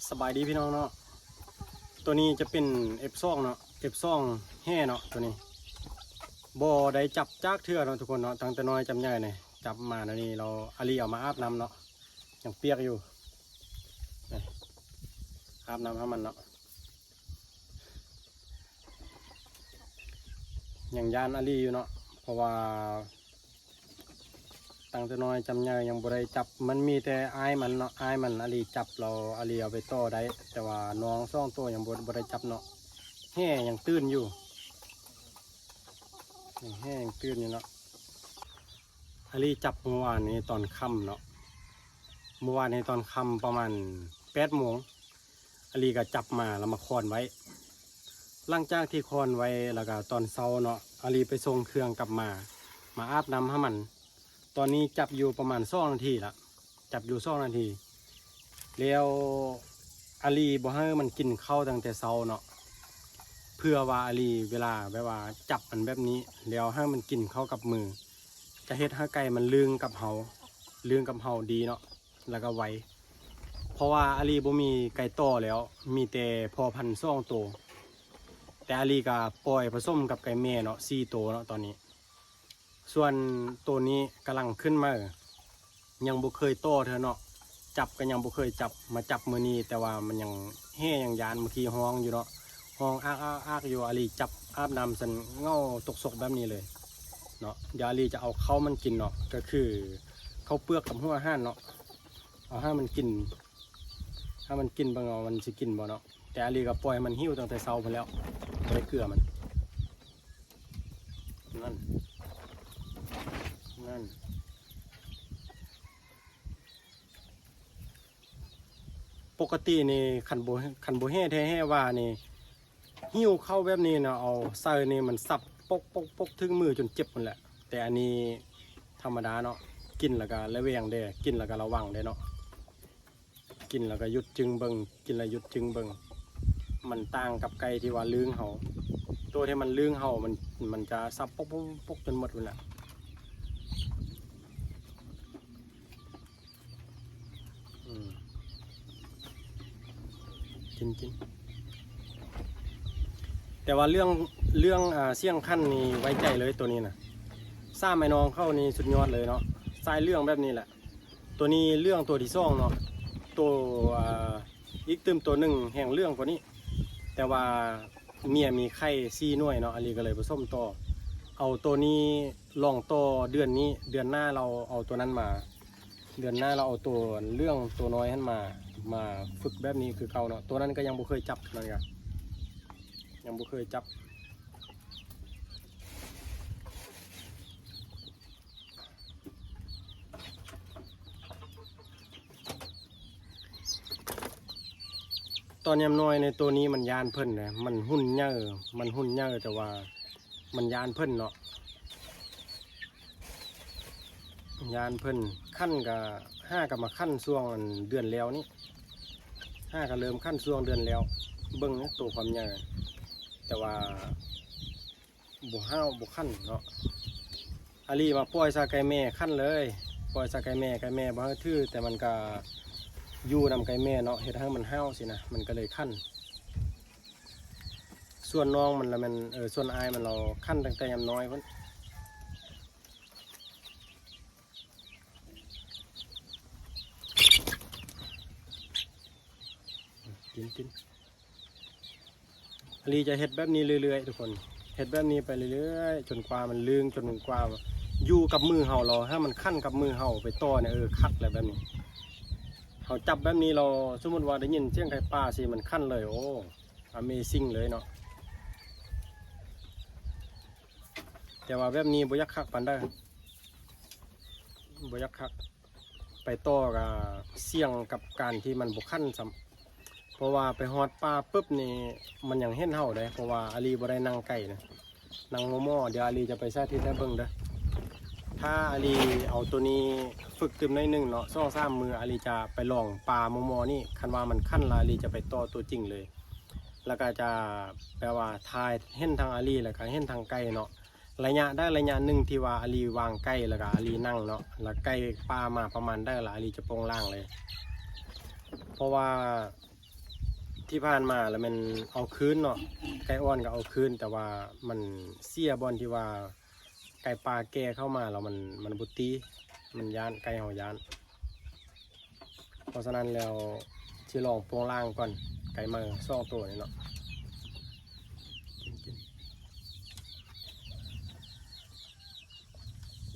ສະບາຍດີພີ່ນ້ອງເນາະ ໂຕນີ້ຈະເປັນ ເອັຟສອງ ເນາະ ເອັຟສອງ ແຮ່ເນາະ ໂຕນີ້ບໍ່ໄດ້ຈັບຈັກເທື່ອເນາະທຸກຄົນເນາະ ຕັ້ງແຕ່ນ້ອຍຈຳໃຫຍ່ນີ້ ຈັບມາແນວນີ້ ລາວ ອາລີເອົາມາອາບນ້ຳເນາະ ຍັງປຽກຢູ່ ອາບນ້ຳໃຫ້ມັນເນາະ ຍັງຢ້ານອາລີຢູ່ເນາະ ເພາະວ່າ ຕັ້ງແຕ່ນ້ອຍຈຳໃຫຍ່ຍັງບໍ່ໄດ້ຈັບ ມັນມີແຕ່ອ້າຍມັນເນາະ ອ້າຍມັນອາລີຈັບ ແລ້ວອາລີເອົາໄປຕໍ່ໄດ້ ແຕ່ວ່ານ້ອງສອງໂຕຍັງບໍ່ ບໍ່ໄດ້ຈັບເນາະ ແຮ່ຍັງຕື່ນຢູ່ ຍັງແຮ່ຍັງຕື່ນຢູ່ເນາະ ອາລີຈັບມື້ວານນີ້ຕອນຄ່ຳເນາະ ມື້ວານນີ້ຕອນຄ່ຳປະມານແປດໂມງ ອາລີກໍຈັບມາ ແລ້ວມາຄ້ອນໄວ້ ຫຼັງຈາກທີ່ຄ້ອນໄວ້ ແລ້ວກໍຕອນເຊົ້າເນາະ ອາລີໄປສົ່ງເຄື່ອງກັບມາ ມາອາບນ້ຳໃຫ້ມັນ ຕອນນີ້ຈັບຢູ່ປະມານສອງນາທີລະ ຈັບຢູ່ສອງນາທີ ແລ້ວອາລີບໍ່ໃຫ້ມັນກິນເຂົ້າຕັ້ງແຕ່ເຊົ້າເນາະ ເພື່ອວ່າອາລີເວລາແບບວ່າຈັບມັນແບບນີ້ ແລ້ວໃຫ້ມັນກິນເຂົ້າກັບມື ຈະເຮັດໃຫ້ໄກ່ມັນລຶ້ງກັບເຮົາ ລຶ້ງກັບເຮົາດີເນາະ ແລ້ວກໍໄວ ເພາະວ່າອາລີບໍ່ມີໄກ່ຕໍ່ແລ້ວ ມີແຕ່ພໍ່ພັນສອງໂຕ ແຕ່ອາລີກໍປ່ອຍປະສົມກັບໄກ່ແມ່ເນາະ ສີ່ໂຕເນາະຕອນນີ້ ສ່ວນໂຕນີ້ກຳລັງຂຶ້ນໃໝ່ ຍັງບໍ່ເຄີຍຕໍ່ເທື່ອເນາະ ຈັບກໍຍັງບໍ່ເຄີຍຈັບ ມາຈັບມື້ນີ້ ແຕ່ວ່າມັນຍັງແຮ່ຍັງຢ້ານ ບາງທີຮ້ອງຢູ່ເນາະ ຮ້ອງອາກໆໆຢູ່ ອາລີຈັບອາບນ້ຳຊັ້ນເຫງົ້າຕົກສົກແບບນີ້ເລີຍເນາະ ດຽວອາລີຈະເອົາເຂົ້າມັນກິນເນາະ ກໍຄືເຂົ້າເປືອກກັບຫົວອາຫານເນາະ ເອົາໃຫ້ມັນກິນ ໃຫ້ມັນກິນເບິ່ງວ່າມັນຊິກິນບໍ່ເນາະ ແຕ່ອາລີກໍປ່ອຍໃຫ້ມັນຫິວຕັ້ງແຕ່ເຊົ້າພຸ້ນແລ້ວ ບໍ່ໄດ້ເກືອມັນ ນັ້ນ ນັ້ນ ປົກກະຕິນີ້ຄັນບໍ່ ຄັນບໍ່ແຮ່ແທ້ແຮ່ວ່ານີ້ ຫິ້ວເຂົ້າແບບນີ້ນະ ເອົາໃສ່ນີ້ມັນສັບປົກໆໆ ຖືກມືຈົນເຈັບພຸ້ນແຫຼະ ແຕ່ອັນນີ້ທຳມະດາເນາະ ກິນແລ້ວກໍລະແວງແດ່ ກິນແລ້ວກໍລະວັງແດ່ເນາະ. ກິນແລ້ວກໍຢຸດຈຶງເບິ່ງ ກິນແລ້ວຢຸດຈຶງເບິ່ງ ມັນຕ່າງກັບໄກ່ທີ່ວ່າລຶ້ງເຮົາ ໂຕທີ່ມັນລຶ້ງເຮົາ ມັນ ມັນຈະສັບປົກໆໆ ຈົນໝົດພຸ້ນແຫຼະ ອືມ ກິນ ກິນ ແຕ່ວ່າເລື່ອງ ເລື່ອງ ອາ ສຽງຂັນນີ້ໄວ້ໃຈເລີຍ ໂຕນີ້ນະ ສາມອ້າຍນ້ອງເຂົານີ້ສຸດຍອດເລີຍເນາະ ສາຍເຫຼືອງແບບນີ້ແຫຼະ. ໂຕນີ້ເຫຼືອງໂຕທີສອງເນາະ ໂຕ ອ່າ ອີກຕື່ມໂຕໜຶ່ງແຮ່ງເຫຼືອງກວ່ານີ້ ແຕ່ວ່າເມຍມີໄຂ່ສີ່ໜ່ວຍເນາະ ອາລີກໍເລີຍປະສົມຕໍ່ ເອົາໂຕນີ້ລອງຕໍ່ເດືອນນີ້ ເດືອນໜ້າລາວເອົາໂຕນັ້ນມາ ເດືອນໜ້າລາວເອົາໂຕເຫຼືອງໂຕນ້ອຍຫັ້ນມາ ມາຝຶກແບບນີ້ຄືເກົ່າເນາະ ໂຕນັ້ນກໍຍັງບໍ່ເຄີຍຈັບ ນັ້ນກໍຍັງບໍ່ເຄີຍຈັບ. ຕອນຍາມນ້ອຍໃນໂຕນີ້ມັນຢ້ານເພິ່ນນະ ມັນຫຸ່ນໃຫຍ່ ມັນຫຸ່ນໃຫຍ່ ແຕ່ວ່າມັນຢ້ານເພິ່ນເນາະ ຢ້ານເພິ່ນ ຂັນກະ ຫາກະມາຂັນຊ່ວງອັນເດືອນແລ້ວນີ້ ຫາກະເລີ່ມຂັນຊ່ວງເດືອນແລ້ວ ເບິ່ງໂຕຄວາມໃຫຍ່ ແຕ່ວ່າ ບໍ່ຫ້າວບໍ່ຂັນເນາະ ອາລີມາປ່ອຍໃສ່ໄກ່ແມ່ຂັນເລີຍ ປ່ອຍໃສ່ໄກ່ແມ່ ໄກ່ແມ່ບໍ່ໃຫ້ຖື ແຕ່ມັນກະຢູ່ນຳໄກ່ແມ່ເນາະ ເຮັດໃຫ້ມັນຫ້າວຊີ້ນະ ມັນກະເລີຍຂັນ ສ່ວນນ້ອງມັນລະແມ່ນ ເອີ ສ່ວນອ້າຍມັນລາວຂັນຕັ້ງແຕ່ຍາມນ້ອຍພຸ້ນ ກິນ ກິນ. ອາລີຈະເຮັດແບບນີ້ເລື້ອຍໆ ທຸກຄົນ ເຮັດແບບນີ້ໄປເລື້ອຍໆ ຈົນກວ່າມັນລຶ້ງ ຈົນກວ່າຢູ່ກັບມືເຮົາ ລາວໃຫ້ມັນຂັນກັບມືເຮົາໄປຕໍ່ນີ້ ເອີ ຄັກແລ້ວແບບນີ້ ເຮົາຈັບແບບນີ້ ລາວ ສົມມຸດວ່າໄດ້ຍິນສຽງໄກ່ປ່າຊີ້ ມັນຂັນເລີຍ ໂອ້ ອາເມຊິງເລີຍເນາະ ແຕ່ວ່າແບບນີ້ບໍ່ຢາກຄັກປານໃດ ບໍ່ຢາກຄັກ. ໄປຕໍ່ກະສ່ຽງກັບການທີ່ມັນບໍ່ຂັນຊ້ຳ ເພາະວ່າໄປຮອດປ່າປຶບນີ້ ມັນຍັງເຫັນເຮົາເດ້ ເພາະວ່າອາລີບໍ່ໄດ້ນັ່ງໄກນະ ນັ່ງໝໍ່ໆ ດຽວອາລີຈະໄປສາທິດໃຫ້ເບິ່ງເດີ ຖ້າອາລີເອົາໂຕນີ້ຝຶກຕື່ມໜ້ອຍໜຶ່ງເນາະ ສອງສາມມື້ ອາລີຈະໄປລອງປ່າໝໍ່ໆນີ້ ຄັນວ່າມັນຂັນລະ ອາລີຈະໄປຕໍ່ໂຕຈິງເລີຍ ລະກະຈະແບບວ່າຖ່າຍເຫັນທັງອາລີ ລະກະເຫັນທັງໄກ່ເນາະ. ໄລຍະໃດໄລຍະໜຶ່ງທີ່ວ່າອາລີວາງໄກ່ ລະກະອາລີນັ່ງເນາະ ລະໄກ່ປ່າມາປະມານໃດ ລະອາລີຈະໂປ່ງລ່າງເລີຍ ເພາະວ່າ ທີ່ຜ່ານມາລະແມ່ນເອົາຄືນເນາະ ໄກ່ອ່ອນກໍເອົາຄືນ ແຕ່ວ່າມັນເສຍບ່ອນທີ່ວ່າໄກ່ປ່າແກ່ເຂົ້າມາລະມັນ ມັນບໍ່ຕີ ມັນຢ້ານ ໄກ່ເຮົາຢ້ານ. ເພາະສະນັ້ນແລ້ວຊິລອງໂປງລ່າງກ່ອນ ໄກ່ໃໝ່ສອງໂຕນີ້ເນາະ.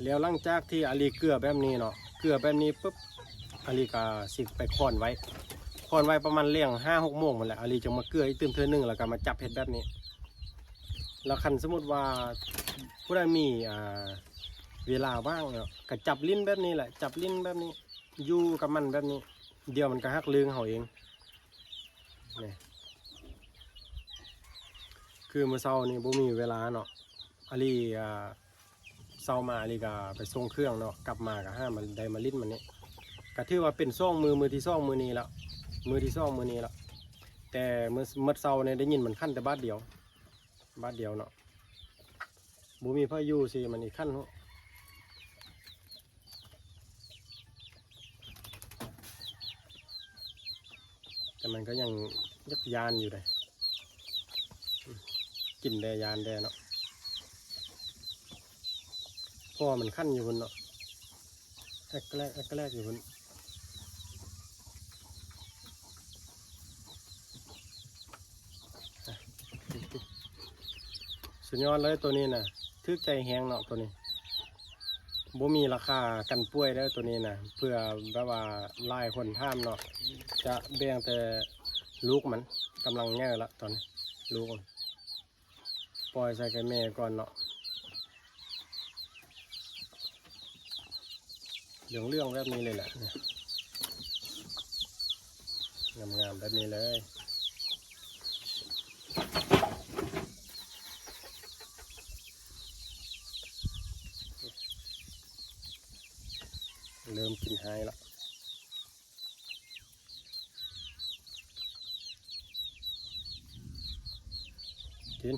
ແລ້ວຫຼັງຈາກທີ່ອາລີເກືອແບບນີ້ເນາະ ເກືອແບບນີ້ປຶບ ອາລີກໍຊິໄປຄ້ອນໄວ້ ຄ້ອນໄວ້ປະມານແລງຫ້າຫົກໂມງພຸ້ນແຫຼະ ອາລີຈຶ່ງມາເກືອອີກຕື່ມເທື່ອໜຶ່ງ ແລ້ວກໍມາຈັບເຮັດແບບນີ້. ແລ້ວຄັນສົມມຸດວ່າຜູ້ໃດມີ ອ່າ ເວລາວ່າງເນາະ ກໍຈັບຫຼິ້ນແບບນີ້ແຫຼະ ຈັບຫຼິ້ນແບບນີ້ ຢູ່ກັບມັນແບບນີ້ ດຽວມັນກໍຫັກລຶ້ງເຮົາເອງ. ນີ້ ຄືມື້ເຊົ້ານີ້ບໍ່ມີເວລາເນາະ ອາລີ ອ່າ ເຊົ້າມາອາລີກໍໄປສົ່ງເຄື່ອງເນາະ ກັບມາກໍຫາມາ ໄດ້ມາຫຼິ້ນມັນນີ້ ກໍຖືວ່າເປັນສອງມື້ ມື້ທີສອງມື້ນີ້ລະ ມື້ທີສອງມື້ນີ້ລະ. ແຕ່ມື້ ມື້ເຊົ້ານີ້ໄດ້ຍິນມັນຂັນແຕ່ບາດດຽວ ບາດດຽວເນາະ ບໍ່ມີໃຜຢູ່ຊິມັນອີກຂັນ. ແຕ່ມັນກໍຍັງຍັກຢ້ານຢູ່ເດ້ ກິນແດ່ ຢ້ານແດ່ເນາະ ເພາະວ່າມັນຂັນຢູ່ພຸ້ນເນາະ ແອກແກແລກ ແອກແກແລກຢູ່ພຸ້ນ. ສຸດຍອດເລີຍໂຕນີ້ນະ ຖືກໃຈແຮງເນາະໂຕນີ້ ບໍ່ມີລາຄາກັນປ່ວຍເດີ້ໂຕນີ້ນະ ເພື່ອແບບວ່າຫຼາຍຄົນຖາມເນາະ ຈະແບ່ງແຕ່ລູກມັນ ກຳລັງໃຫຍ່ລະຕອນນີ້ ລູກ ປ່ອຍໃສ່ແກ່ແມ່ກ່ອນເນາະ. ເຫຼືອງໆແບບນີ້ເລີຍແຫຼະ ງາມໆແບບນີ້ເລີຍ. ເລີ່ມກິນໄຮລະ ກິນ.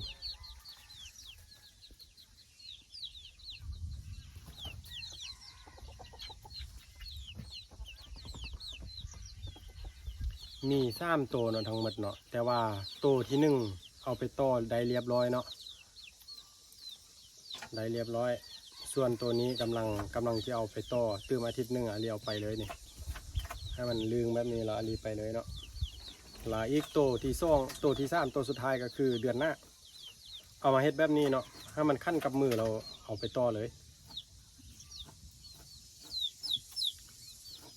ມີສາມໂຕເນາະ ທັງໝົດເນາະ ແຕ່ວ່າໂຕທີໜຶ່ງເອົາໄປຕໍ່ໄດ້ລຽບລ້ອຍເນາະ ໄດ້ລຽບລ້ອຍ. ສ່ວນໂຕນີ້ກຳລັງ ກຳລັງຊິເອົາໄປຕໍ່ ຕື່ມອາທິດໜຶ່ງອາລີເອົາໄປເລີຍນີ້ ໃຫ້ມັນລຶ້ງແບບນີ້ລະອາລີໄປເລີຍເນາະ. ລະອີກໂຕທີສອງ ໂຕທີສາມ ໂຕສຸດທ້າຍກໍຄືເດືອນໜ້າ ເອົາມາເຮັດແບບນີ້ເນາະ ໃຫ້ມັນຂັນກັບມືແລ້ວເອົາໄປຕໍ່ເລີຍ.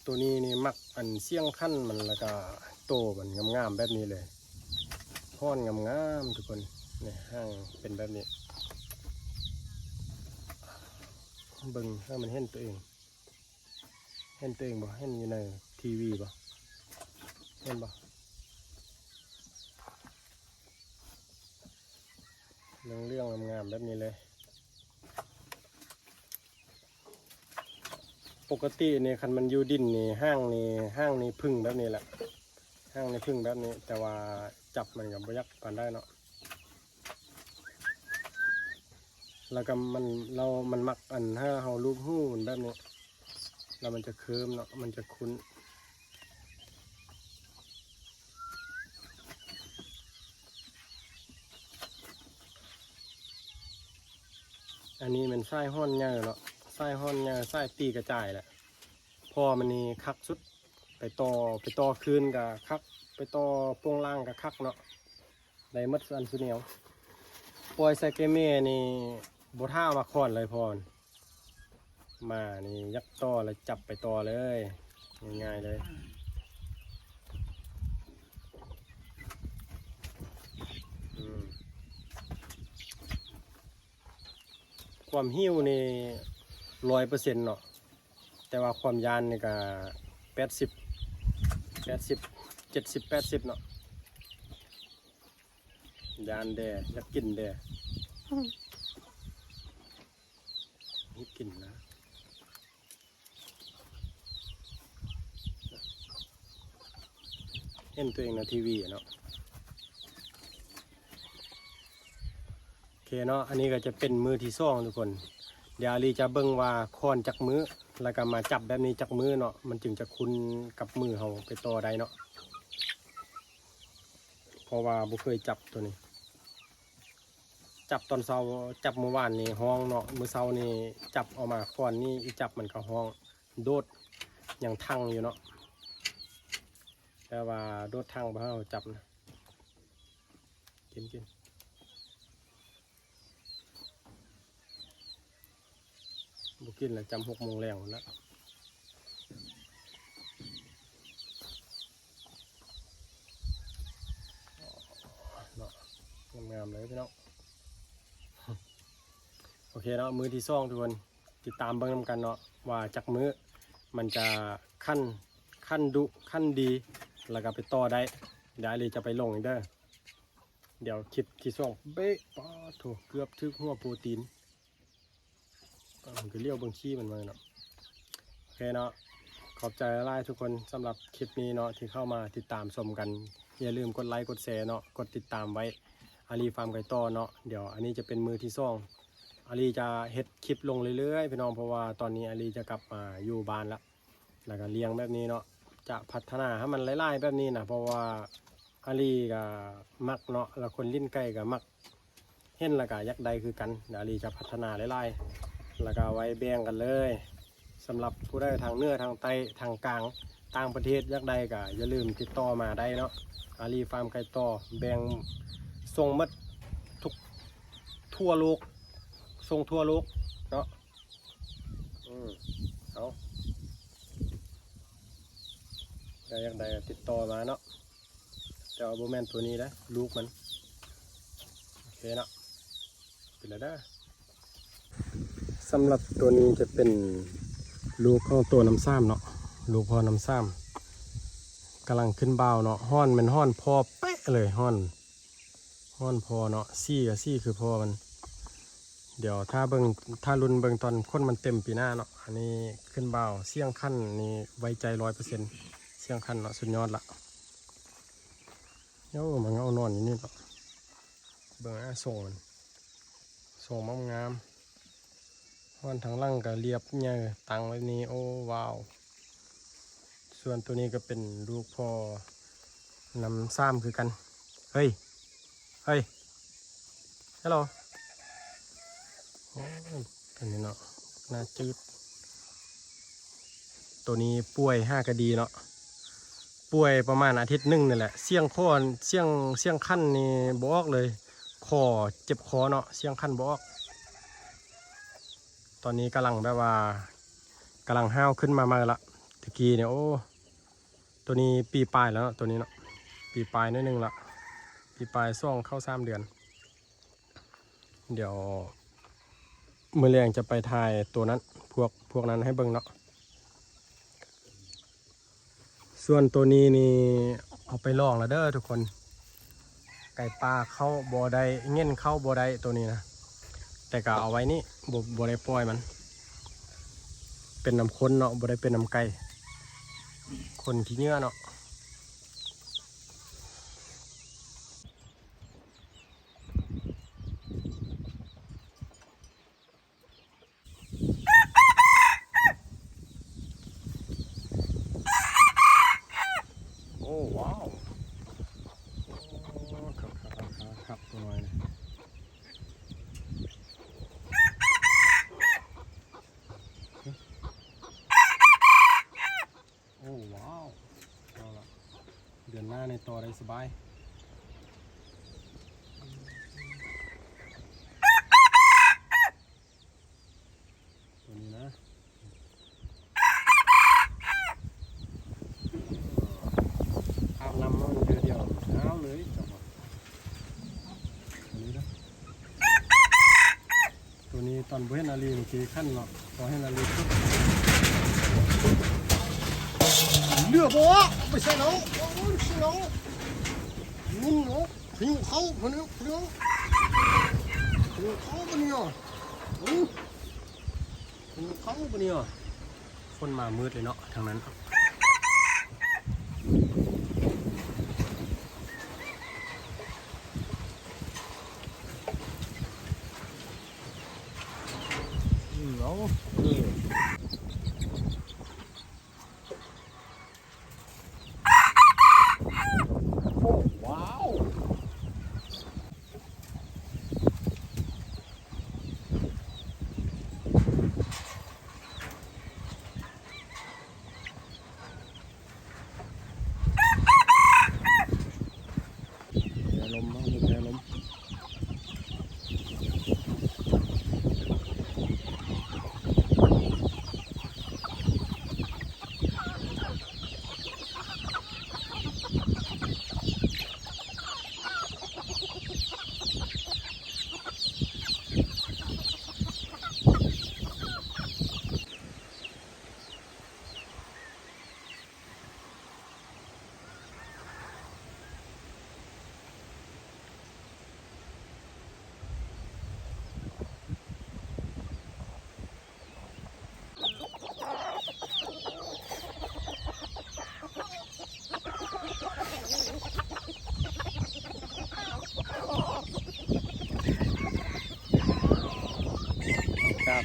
ໂຕນີ້ນີ້ມັກອັນສຽງຂັນມັນ ແລ້ວກະໂຕມັນງາມໆແບບນີ້ເລີຍ ຮ້ອນງາມໆທຸກຄົນ. ນີ້ຫາງເປັນແບບນີ້ ເບິ່ງໃຫ້ມັນເຫັນໂຕເອງ. ເຫັນໂຕເອງບໍ່? ເຫັນຢູ່ໃນທີວີບໍ່? ເຫັນບໍ່? ເຫຼືອງໆງາມໆແບບນີ້ເລີຍ. ປົກກະຕິນີ້ຄັນມັນຢູ່ດິນນີ້ ຫາງນີ້ ຫາງນີ້ເພິ່ງແບບນີ້ແຫຼະ ຫາງນີ້ເພິ່ງແບບນີ້ ແຕ່ວ່າຈັບມັນກໍບໍ່ຢາກປານໃດເນາະ. ແລ້ວກໍມັນ ແລ້ວມັນມັກອັນ ຖ້າເຮົາລູບຫູມັນແບບນີ້ ແລ້ວມັນຈະເຄີມເນາະ ມັນຈະຄຸ້ນ. ອັນນີ້ແມ່ນສາຍຮ້ອນໃຫຍ່ເນາະ ສາຍຮ້ອນໃຫຍ່ ສາຍຕີກະຈາຍແຫຼະ. ພໍ່ມັນນີ້ຄັກສຸດ ໄປຕໍ່ ໄປຕໍ່ຄືນກະຄັກ ໄປຕໍ່ໂປ່ງລ່າງກະຄັກເນາະ ໄດ້ໝົດອັນຊຸແນວ. ປ່ອຍໃສ່ແກ່ແມ່ນີ້ບໍ່ຖ້າມາຄອນເລີຍພໍ່ມັນ ມານີ້ຢາກຕໍ່ລະຈັບໄປຕໍ່ເລີຍ ງ່າຍໆເລີຍ. ອືມ ຄວາມຫິວນີ້ຮ້ອຍເປີເຊັນເນາະ ແຕ່ວ່າຄວາມຢ້ານນີ້ກະແປດສິບ ແປດສິບ ເຈັດສິບ ແປດສິບເນາະ. ຢ້ານແດ່ ຢາກກິນແດ່ ອືມ ຢາກກິນນະ. ເຫັນຕົວເອງໃນທີວີເນາະ. ໂອເຄເນາະ ອັນນີ້ກໍຈະເປັນມື້ທີສອງທຸກຄົນ. ດຽວອາລີຈະເບິ່ງວ່າຄອນຈັກມື້ ແລ້ວກໍມາຈັບແບບນີ້ຈັກມື້ເນາະ ມັນຈຶ່ງຈະຄຸ້ນກັບມືເຮົາໄປຕໍ່ໄດ້ເນາະ. ເພາະວ່າບໍ່ເຄີຍຈັບໂຕນີ້. ຈັບຕອນເຊົ້າ ຈັບມື້ວານນີ້ຮ້ອງເນາະ, ມື້ເຊົ້ານີ້ຈັບເອົາມາຄອນນີ້ ອີຈັບມັນກໍຮ້ອງ ໂດດຍັງທັງຢູ່ເນາະ, ແຕ່ວ່າໂດດທັງບໍ່ໃຫ້ເຮົາຈັບນະ. ກິນ ກິນ. ບໍ່ກິນແລ້ວ ຈຳຫົກໂມງແລງພຸ້ນລະເນາະ. ງາມໆເລີຍພີ່ນ້ອງ. ໂອເຄເນາະ, ມື້ທີສອງທຸກຄົນ ຕິດຕາມເບິ່ງນຳກັນເນາະ ວ່າຈັກມື້ມັນຈະຂັ້ນ ຂັ້ນດຸ ຂັ້ນດີ ແລ້ວກໍໄປຕໍ່ໄດ້. ດຽວອາລີຈະໄປລົງອີກເດີ. ດຽວຄລິບທີສອງເບະ ປາໂທ້ ເກືອບຖືກຫົວໂປຣຕີນ. ເອີ ມັນກໍລ້ຽວເບິ່ງຂີ້ມັນເບິ່ງເນາະ. ໂອເຄເນາະ, ຂອບໃຈຫຼາຍໆທຸກຄົນສຳລັບຄລິບນີ້ເນາະ ທີ່ເຂົ້າມາຕິດຕາມຊົມກັນ. ຢ່າລືມກົດໄລກ໌ ກົດແຊເນາະ, ກົດຕິດຕາມໄວ້ ອາລີຟາມໄກ່ຕໍ່ເນາະ. ດຽວອັນນີ້ຈະເປັນມື້ທີສອງ ອາລີຈະເຮັດຄລິບລົງເລື້ອຍໆ ພີ່ນ້ອງ, ເພາະວ່າຕອນນີ້ອາລີຈະກັບມາຢູ່ບ້ານລະ. ແລ້ວກໍລ້ຽງແບບນີ້ເນາະ, ຈະພັດທະນາໃຫ້ມັນຫຼາຍໆແບບນີ້ນະ ເພາະວ່າອາລີກໍມັກເນາະ, ແລ້ວຄົນຫຼິ້ນໄກ່ກໍມັກ ເຫັນແລ້ວກໍຢາກໄດ້ຄືກັນ. ອາລີຈະພັດທະນາຫຼາຍໆ ແລ້ວກໍໄວ້ແບ່ງກັນເລີຍ. ສຳລັບຜູ້ໃດທາງເໜືອ ທາງໃຕ້ ທາງກາງ ຕ່າງປະເທດ ຢາກໄດ້ກໍຢ່າລືມຕິດຕໍ່ມາໄດ້ເນາະ. ອາລີຟາມໄກ່ຕໍ່ ແບ່ງສົ່ງໝົດທຸກ ທົ່ວໂລກ, ສົ່ງທົ່ວໂລກເນາະ. ອືມ ເອົາ ໃຜຢາກໄດ້ກໍຕິດຕໍ່ມາເນາະ, ແຕ່ວ່າບໍ່ແມ່ນໂຕນີ້ເດ້ ລູກມັນ. ໂອເຄເນາະ, ໄປແລ້ວເດີ. ສຳລັບໂຕນີ້ຈະເປັນລູກຂອງໂຕນ້ຳສາມເນາະ, ລູກພໍ່ນ້ຳສາມ ກຳລັງຂຶ້ນບ່າວເນາະ. ຮ້ອນແມ່ນຮ້ອນພໍ່ເປະເລີຍ, ຮ້ອນ ຮ້ອນພໍ່ເນາະ, ສີກໍສີຄືພໍ່ມັນ. ດຽວຖ້າເບິ່ງ ຖ້າລຸ້ນເບິ່ງຕອນຂົນມັນເຕັມປີໜ້າເນາະ. ອັນນີ້ຂຶ້ນບ່າວ ສຽງຂັນນີ້ໄວ້ໃຈຮ້ອຍເປີເຊັນ, ສຽງຂັນເນາະ ສຸດຍອດລະ. ໂອ້ ມັນເອົານອນຢູ່ນີ້ເນາະ, ເບິ່ງ ອາ ຊົງມັນ ຊົງງາມໆ. ຮ້ອນທາງຫຼັງກໍລຽບໃຫຍ່ ຕັ້ງໄວ້ນີ້. ໂອ້ ວ້າວ. ສ່ວນໂຕນີ້ກໍເປັນລູກພໍ່ນ້ຳສາມຄືກັນ. ເຮີ້ຍ ເຮີ້ຍ ຮັລໂຫຼ. ໂອ້ ໂຕນີ້ເນາະ ໜ້າຈືດ. ໂຕນີ້ປ່ວຍຫາກະດີເນາະ, ປ່ວຍປະມານອາທິດໜຶ່ງນີ້ແຫຼະ. ສຽງຄໍ ສຽງ ສຽງຂັນນີ້ບໍ່ອອກເລີຍ, ຄໍ ເຈັບຄໍເນາະ, ສຽງຂັນບໍ່ອອກ. ຕອນນີ້ກຳລັງແບບວ່າ ກຳລັງຫ້າວຂຶ້ນມາໃໝ່ລະ. ຕະກີ້ນີ້ ໂອ້ ໂຕນີ້ປີປາຍແລ້ວເນາະ, ໂຕນີ້ເນາະ ປີປາຍໜ້ອຍໜຶ່ງລະ, ປີປາຍສອງເຂົ້າສາມເດືອນ. ດຽວມື້ແລງຈະໄປຖ່າຍໂຕນັ້ນ ພວກ ພວກນັ້ນໃຫ້ເບິ່ງເນາະ. ສ່ວນໂຕນີ້ນີ້ເອົາໄປລອງແລ້ວເດີທຸກຄົນ, ໄກ່ປ່າເຂົ້າບໍ່ໄດ້ ເຫງັນເຂົ້າບໍ່ໄດ້ໂຕນີ້ນະ, ແຕ່ກໍເອົາໄວ້ນີ້ ບໍ່ ບໍ່ໄດ້ປ່ອຍມັນ. ເປັນນຳຄົນເນາະ ບໍ່ໄດ້ເປັນນຳໄກ່, ຄົນຂີ້ເຫຍື້ອເນາະ. ໂອ້ ວ້າວ. ໂອ້ ຄັກໆໆໆ ຕົວນ້ອຍນີ້. ໂອ້ ວ້າວ. ເອົາລະ ເດືອນໜ້ານີ້ຕໍ່ໄດ້ສະບາຍ. ຕົວນີ້ນະ ອາບນ້ຳມັນເທື່ອດຽວ ຫາວເລີຍ ເຈົ້າວ່າ. ຕົວນີ້ນະ ຕົວນີ້ຕອນບໍ່ເຫັນອາລີມັນຊິຂັນເນາະ, ພໍເຫັນອາລີປຸບ ເຫຼືອບໍ່ ໄປໃສ່ເນາະ. ໂອ້ຍ ຊິເນາະ ງຸ່ນເນາະ. ພາຍຸເຂົ້າ ພາຍຸ ພາຍຸ ພາຍຸເຂົ້າປະນີ້ ໂອ້ ພາຍຸເຂົ້າປະນີ້. ຝົນມາມືດເລີຍເນາະທາງນັ້ນ. ອືມ ເອົາ ນີ້ ໂອ້ ວ້າວ.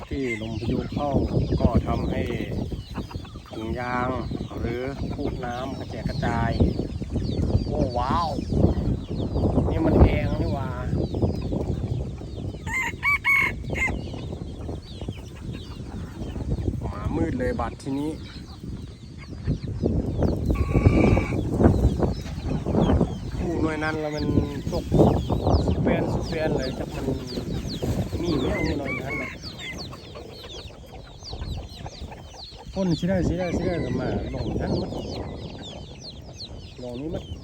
ທີ່ລົມພາຍຸເຂົ້າກໍທຳໃຫ້ຖົງຢາງ ຫຼື ຄຸນ້ຳກະແຈກກະຈາຍ. ໂອ້ ວ້າວ ນີ້ມັນແອງນີ້ຫວ່າ. ມາມືດເລີຍບາດທີນີ້. ຜູ້ໜ່ວຍນັ້ນລະແມ່ນຕົກສຸດແປນສຸດແປນເລີຍ ຈັກມັນມີແມວໜ່ວຍນັ້ນນະ. ຝົນຊິໄດ້ ຊິໄດ້ ຊິໄດ້ ກໍມາລົງນັ້ນໝົດ ລົງນີ້ໝົດ.